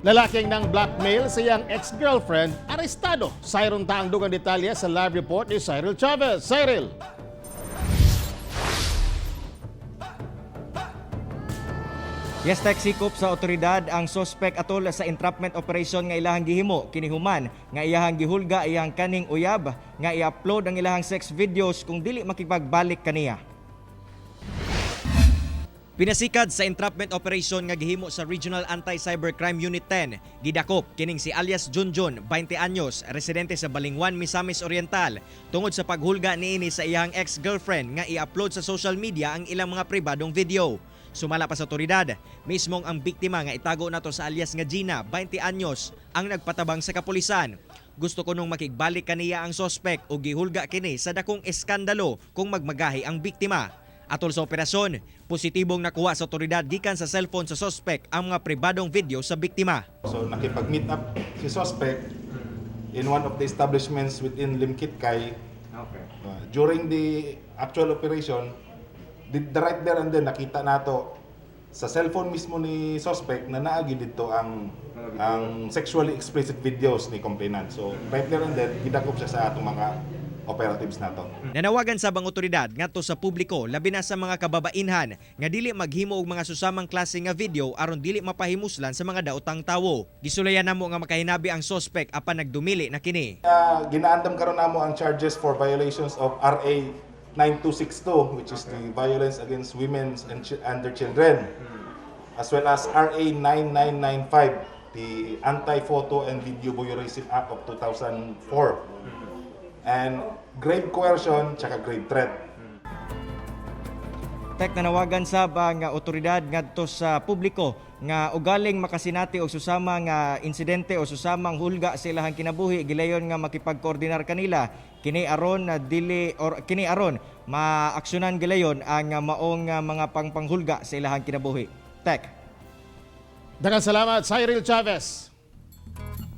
Lalaking nang-blackmail sa iyang ex-girlfriend, arestado. Sayron ta ang dugang detalye sa live report ni Cyril Chavez. Cyril! Yes, Tek, sikop sa otoridad ang suspect atol sa entrapment operation nga ilahang gihimo kinihuman nga iyahang gihulga iyang kaning uyab nga i-upload ang ilahang sex videos kung dili makipagbalik kaniya. Pinasikad sa entrapment operation nga gihimo sa Regional Anti-Cybercrime Unit 10, gidakop kining si alias Junjun, 20 anyos, residente sa Balingwan, Misamis Oriental, tungod sa paghulga niini sa iyang ex-girlfriend nga i-upload sa social media ang ilang mga pribadong video. Sumala pa sa otoridad, mismong ang biktima nga itago nato sa alias nga Gina, 20 anyos, ang nagpatabang sa kapulisan. Gusto ko nung makigbalik kaniya ang sospek o gihulga kini sa dakong eskandalo kung magmagahi ang biktima. Atol sa operasyon, positibong nakuha sa otoridad gikan sa cellphone sa sospek ang mga pribadong video sa biktima. So nakipag-meet up si suspect in one of the establishments within Limketkai. During the actual operation, the right there and then nakita nato sa cellphone mismo ni suspect na naagi dito ang sexually explicit videos ni complainant. So right there and then gidakop siya sa atong mga operatives nato. Nanawagan sa bang otoridad ngadto sa publiko, labi na sa mga kababainhan, nga dili maghimo og mga susamang klase nga video aron dili mapahimuslan sa mga daotang tawo. Gisulayan namo nga makahinabi ang sospek apan nagdumili na kini. Ginaandam karon namo ang charges for violations of RA 9262, which is the violence against women and their children, as well as RA 9995, the Anti-Photo and Video Voyeurism Act of 2004, and grave coercion tsaka grave threat. Tek, nanawagan sab ang otoridad ngadto sa publiko nga ugaling makasinati og susama nga insidente o susamang hulga sa ilahang kinabuhi, gilayon nga makipagkoordinar kanila kini aron na dili or kini aron maaksyonan gilayon ang maong mga pangpanghulga sa ilahang kinabuhi. Tek. Daghang salamat, Cyril Chavez.